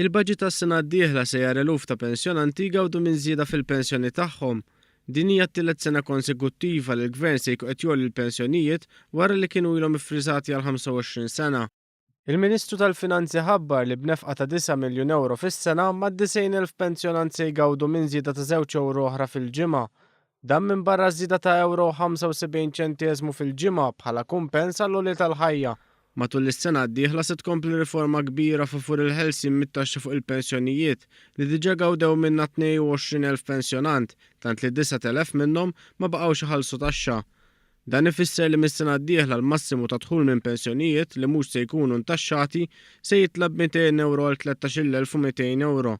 Il-baġit għas-sena d-dieħla se jara eluf ta' pensjonanti jgawdu minn żieda fil-pensjoni tagħhom. Din hija t-tielet sena konsekuttiva li l-Gvern se jkun qed jgħolli l-pensjonijiet wara li kienu ilhom iffriżati għal 25 sena. Il-Ministru tal-Finanzi ħabbar li b'nefqa ta' disa' miljun ewro fis-sena, mad-90,000 pensjonant se jgawdu minn żieda ta' żewġ ewro oħra fil-ġimgħa. Dan minbarra żieda ta' ewro u 75 ċenteżmu fil-ġimgħa bħala kumpens għall-għoli tal-ħajja. Matul is-sena d-dieħla se tkompli riforma kbira favur il-ħelsien mit-taxxa fuq il-pensjonijiet li diġà gawdew minnha 22,000 pensjonant tant li 9,000 minnhom ma baqgħux iħallsu taxxa. Dan ifisser li mis-sena d-dieħla l-massimu ta' dħul minn pensjonijiet li mhux se jkunu ntaxxati se jitla' b'200 ewro għal 13,200 ewro.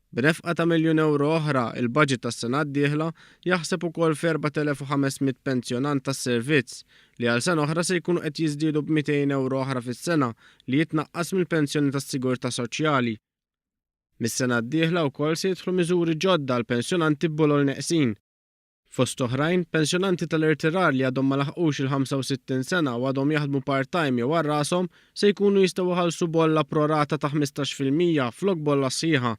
B'nefqa ta' miljun ewro oħra, il-baġit tas-sena d-dieħla jaħseb ukoll f'4,500 pensjonant tas-servizz li għal sena oħra se jkunu qed jiżdiedu b'200 ewro oħra fis-sena li jitnaqqas mill-pensjoni tas-sigurtà soċjali. Mis-sena d-dieħla wkoll se jidħlu miżuri ġodda għal pensjonanti b'bolol neqsin. Fost oħrajn, pensjonanti tal-irtirar li għadhom ma laħqux il-65 sena u għadhom jaħdmu part-time jew għal rashom se jkunu jistgħu jħallsu bolla pro-rata ta' 15% flok bolla sħiħa.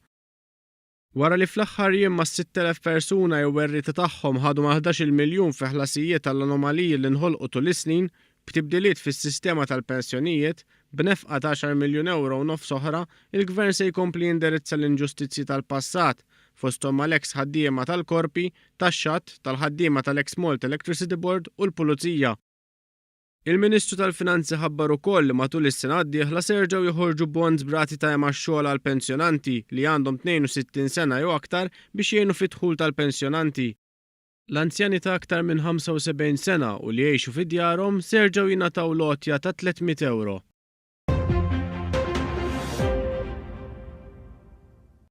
Wara li fl-aħħar jiem mas-6,000 persuna jew werrieta tagħhom ħadu mal-ħdax-il miljun fi ħlasijiet għall-anomaliji li nħolqu tul is-snin, B'tibdiliet fis-sistema tal-pensjonijiet, b'nefqa ta' għaxar miljun ewro u nofs oħra, il-Gvern se jkompli jindirizza l-inġustizzji tal-passat, fosthom mal-eks ħaddiema tal-Korpi, tax-Xatt, tal-ħaddiema tal-eks Malta Electricity Board u l-Pulizija. Il-Ministru tal-Finanzi ħabbar ukoll li matul is-sena d-dieħla se jerġgħu joħorġu bonds b'rati ta' imgħax xogħol għall-pensjonanti li għandhom 62 sena jew aktar biex jgħinu fid-dħul tal-pensjonanti. L-anzjani ta' aktar minn 75 sena u li jgħixu fi djarhom se jerġgħu jingħataw l-għotja ta' 300 ewro.